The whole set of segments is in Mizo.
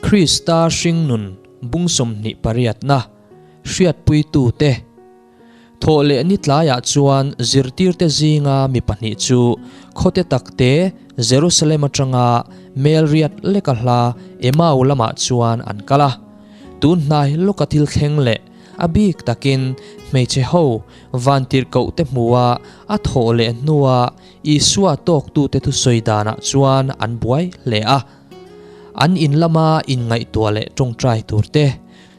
Krista hringnun bung 28na hriatpuitute Thawhleh ni tlaiah chuan zirtirte zinga mi pahnih chu khawte takte Jerusalem atanga mel riat leka hla Emau lamah chuan an kal a. Tun hnai lawka thil thleng leh a bik takin hmeichhe ho vantirhkohte hmua a thawh leh hnua Isua tawktute thusawi danah chuan an buai hle a. An in lama inngaihtuah leh tawngtai turte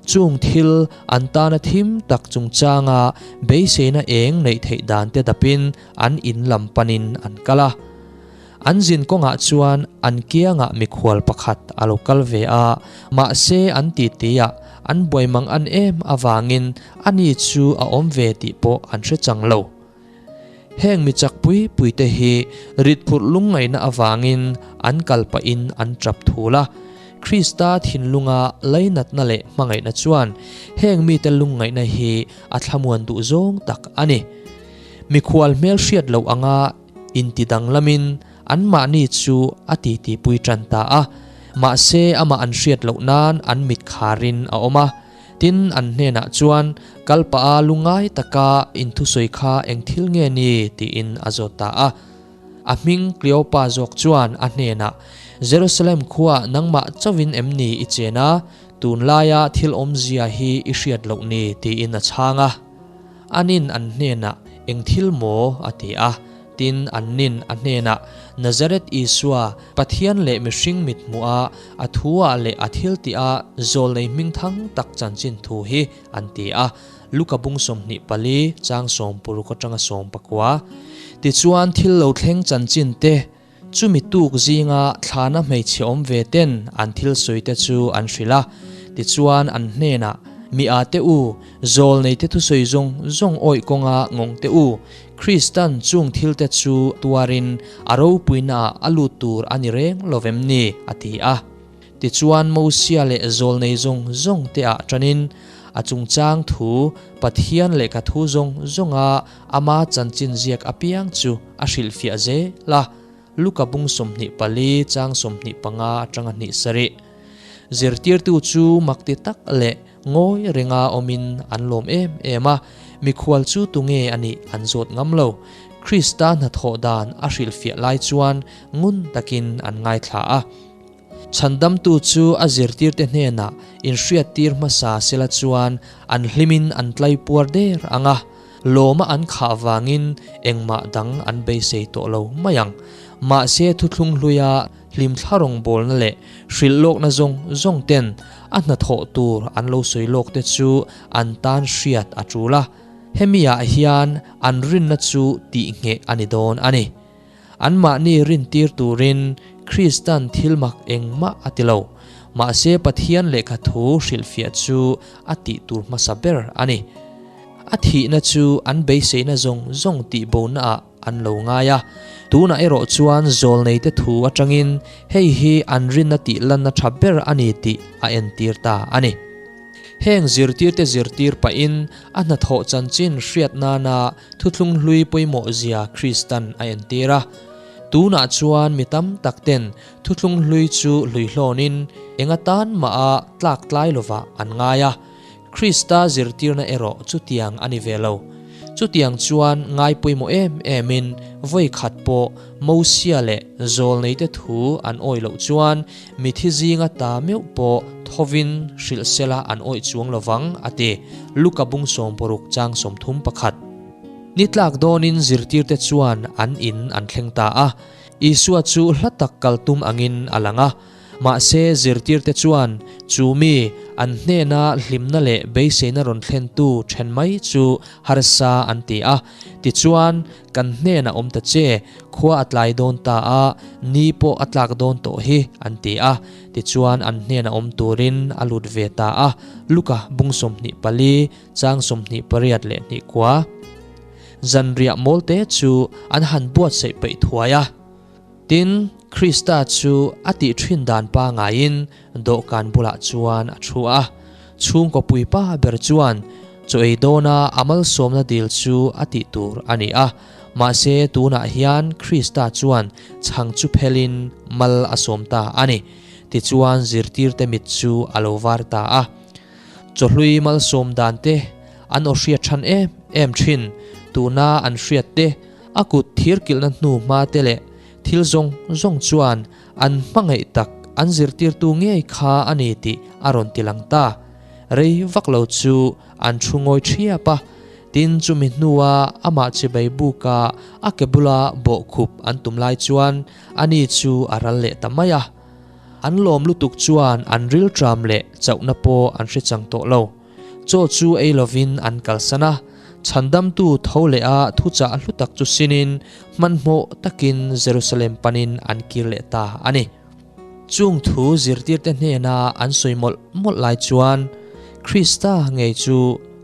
Chung thil an tana thim tak chungchanga beiseina eng neih theih dan te dapin an in lam panin an kal a. An zin kawngah chuan an kiangah mikhual pakhat a lo kal ve a, mahse an titiah an buaimang an em avangin ani chu a awm ve tih pawh an hre chang lo. Heng mi chak pui pui te hi ritphurh lungngaihna avangin an kal pahin an tap thul a. Krista thinlunga lainatna leh hmangaihna chuan heng mite lungngaihna hi a thlamuan duh zawng tak a ni. Mikhual hmel hriat loh anga intidanglamin anmahni chu a titipui tan ta a. Mahse amah an hriat loh nan an mit kharin a awm a. Tin, an hnenah chuan, Kal pah a lungngai taka in thusawi kha eng thil nge ni? tiin a zawt ta a. A hming Kleopa zawk chuan a hnenah, Jerusalem khuaah nangmah chauhin em ni i chen a? Tunlaia thil awmzia hi i hriat loh ni? tiin a chhang a. Anin an hnenah, Eng thil maw? a ti a. Tin, annin a hnenah, Nazareth Isua, Pathian leh mihring mithmuha a thuah leh a thiltihah zawlnei hmingthang tak chanchin thu hi an ti a, Luka bung 24, chang 60 atanga 19. Tichuan, thil lo thleng chanchin te, chumi tuk zinga thlana hmeichhe awm ve ten an thil sawi te chu an hrilh a. Tichuan, an hnenah, Mi a te u, zawlnei te thusawi zawng zawng awih kawnga ngawng te u, Kristan chung thilte chu tuarin a ropuinaah a lut tur a ni reng lo vem ni? a ti a. Tichuan Mosia leh zawlnei zawng zawng te ah tanin a chungchang thu Pathian lehkha thu zawng zawnga ama chanchin ziak apiang chu a hrilhfiah zel a. Luka bung 24 chang 25 atanga hnih sarih. Zirtirtu chu makti tak leh Ngawi renga awmin an lawm em em a, mikhual chu tunge a nih an zawt ngam lo. Krista hnathawh dan a hrilhfiah lai chuan ngun takin an ngaithla a. Chhandamtu chu a zirtirte hnenah inhriattir hmasa sela chuan an hlimin an tlaipuar der ang a, lawma an khah vangin engmah dang an beisei tawh lo mai ang. Mahse thuthlung hluia Hlimthla rawngbawlna leh hrilh lawkna zawng zawng ten a hnathawh tur an lo sawi lawk te chu an tan hriat a tul a, hemi ah hian an rinna chu tihngheh a ni dawn a ni. Anmahni rintir turin Kristan thil mak engmah a ti lo, mahse Pathian lehkha thu hrilhfiah chu a tih tur hmasa ber a ni. A thihna chu an beiseina zawng zawng tihbona ah an lo ngai a. Tunah erawh chuan zawlneite thu atangin hei hi an rinna tih lanna tha ber a ni tih a entir ta a ni. Heng zirtirte zirtir pahin a hnathawh chanchin hriat nana thuthlung hlui pawimawh zia Kristan a entir a. Tunah chuan mi tam tak ten thuthlung hlui chu hluihlawnin eng atan mah a tlak tlai lovah an ngai a. Krista zirtirna erawh chutiang a ni ve lo. Chutiang chuan ngai pawimawh em emin vawi khat pawh Mosia leh Zawlneite thu an awih loh chuan mithi zinga ta meuh pawh thovin hrilh sela an awih chuang lo vang, a ti. Luka bung 60 chang 31. Ni tlak dawnin zirtirte chuan an in an thleng ta a. Isua chu hla tak kal tum angin a lang a. Mahse, zirtirte chuan chu mi an hnena hlimna leh beiseina rawn thlentu then mai chu harsa an ti a. Tichuan, kan hnenah awm ta che, khua a tlai dawn ta a, ni pawh a tlak dawn tawh hi, an ti a. Tichuan, an hnena awm turin a lut ve ta a. Luka bung 24, chang 28 leh hnih kua. Zanriah mawlte chu an han buatsaih peih thuai a. Tin, Krista chu a tih thin dan pangaiin dawhkan bulah chuan a thu a. Chhungkaw puipa ber chuan chaw ei dawna a malsawmna dil chu a tih tur a ni a. Mahse, tunah hian Krista chuan chhang chu phelin mal a sawm ta a ni. Tichuan zirtirte mit chu a lo var ta a. Chawhlui malsawm dan te an aw hriat than em em thin, tuna an hriat te, a kut thir kilhna hnu hma te leh thil zawng zawng chuan an hmangaih tak an zirtirtu ngei kha a ni tih a rawn ti lang ta. Rei vak lo chu an thu ngawi thiap a, tin chumi hnua amah chibai buka a ke bula bawhkhup an tum lai chuan ani chu a ral leh ta mai a. An lawm lutuk chuan an rilṭam leh chauhna pawh an hre chang tawh lo. Chaw chu ei lovin an kalsan a, chhandamtu tho leh a thuchah hlu tak chu sinin hmanhmawh takin Jerusalem panin an kir leh ta a ni. Chung thu zirtirte hnena an sawi mawlh mawlh lai chuan Krista ngei chu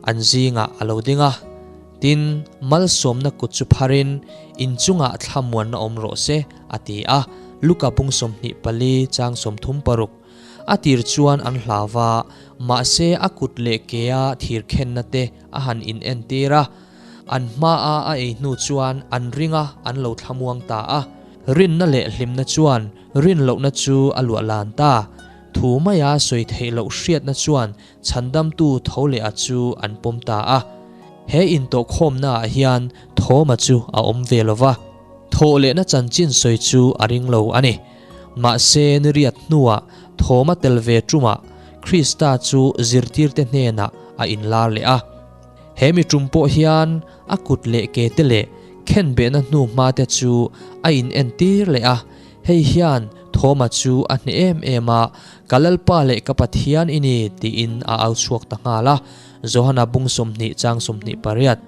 an zingah a lo ding a, tin, malsawmna kut chu pharin inchungah thlamuanna awm rawh se a ti a, Luka bung 24 chang 36. A tir chuan an hlau va, mahse a kut leh kea thir khenna te a han in entir a. An hmaa a ei hnu chuan an ring a, an lo thlamuang ta a. Rinna leh hlimna chuan rin lohna chu a luah lan ta. Thu maia sawi theih loh hriatna chuan chhandamtu tho leh a chu an pawm ta a. He intawhkhawmnaah hian Thawma chu a awm ve lo va, thawh lehna chanchin sawi chu a ring lo a ni. Mahse, niriat hnuah thawm a tel ve ṭumah Krista chu zirtirte hnenah a inlar leh a. He mi ṭum pawh hian a kut leh ke te leh khenbehna hnu hmate chu a inentir leh a. Hei hian Thawma chu a hneh em em a, Ka Lalpa leh ka Pathian i ni, tiin a au chhuak ta nghal a. Johana bung 20 chang 28.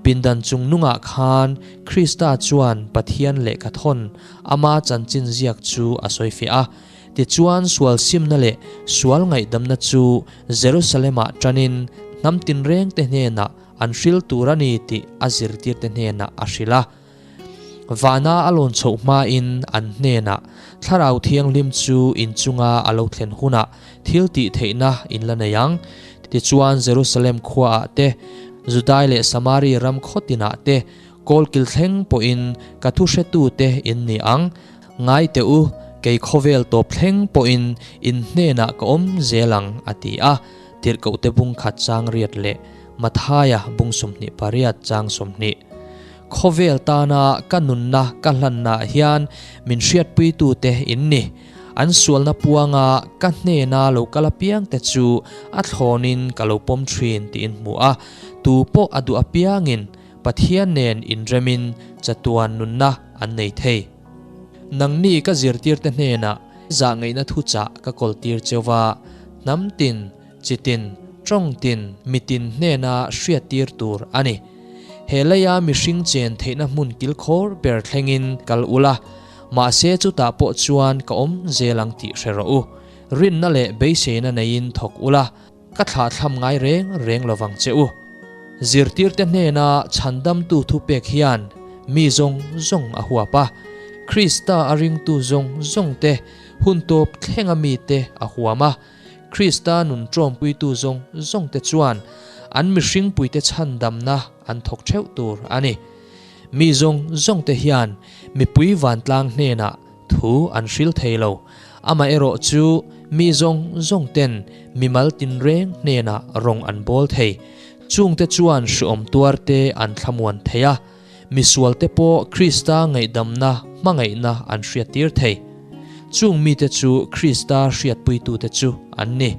Pindan chung nungah khan Krista chuan Pathian lehkha thawn ama chanchin ziak chu a sawi fiah a. Tichuan sual simna leh sual ngaihdamna chu Jerusalem-ah tanin hnam tinrengte hnenah an hril tur a ni tih a zirtirte hnenah a hrilh a. Vana a lawn chhoh hmain an hnenah Thlarau Thianghlim chu inchunga a lo thlen hunah thil tih theihna in la nei ang. Tichuan Jerusalem khuaah te, Judai leh Samari ram khaw tinah te, kawlkil thleng pawhin ka thu hretute in ni ang. Ngai teh u, kei khawvel tawp thleng pawhin in hnenah ka awm zel ang, a ti a. Tirhkohte bung khat chang riat leh Mathaia bung 28 chang 20. Khawvel tana ka nunna ka hlannaah hian min hriatpuitute in ni. An sualna puanga ka hnena lo kal apiangte chu a thlawnin ka lo pawm thin tiin hmu a, tu pawh a duh apiangin Pathian nen inremin chatuan nunna an nei thei. Nangni ka zirtirte hnenah zahngaihna thuchah ka kawltir cheu va, hnam tin, Chi tin, tawng tin, mi tin hnena hriattir tur a ni. He leia mihring chen theihna hmun kilkhawr ber thlengin kal ula, mahse chutah pawh chuan ka awm zel ang tih hre rawh u. Rinna leh beiseina neiin thawk ula, ka thlahthlam ngai reng reng lovang che u. Zirtirte hnena chhandamtu thupek hian mi zawng zawng a huap a, Krista a ringtu zawng zawngte hun tawp thlenga mite a huam a, Krista nun ṭawmpuitu zawng zawngte chuan an mihringpuite chhandamna an thawk ṭheuh tur a ni. Mi zawng zawngte hian mipui vantlang hnenah thu an hril thei lo. Amaherawh chu mi zawng zawngten mimal tinreng hnenah rawng an bawl thei. Chungte chuan hreawm tuarte an thlamuan thei a. Misualte pawh Krista ngaihdamna hmangaihna an hriattir thei. Chung mite chu Krista hriatpuitute chu an ni.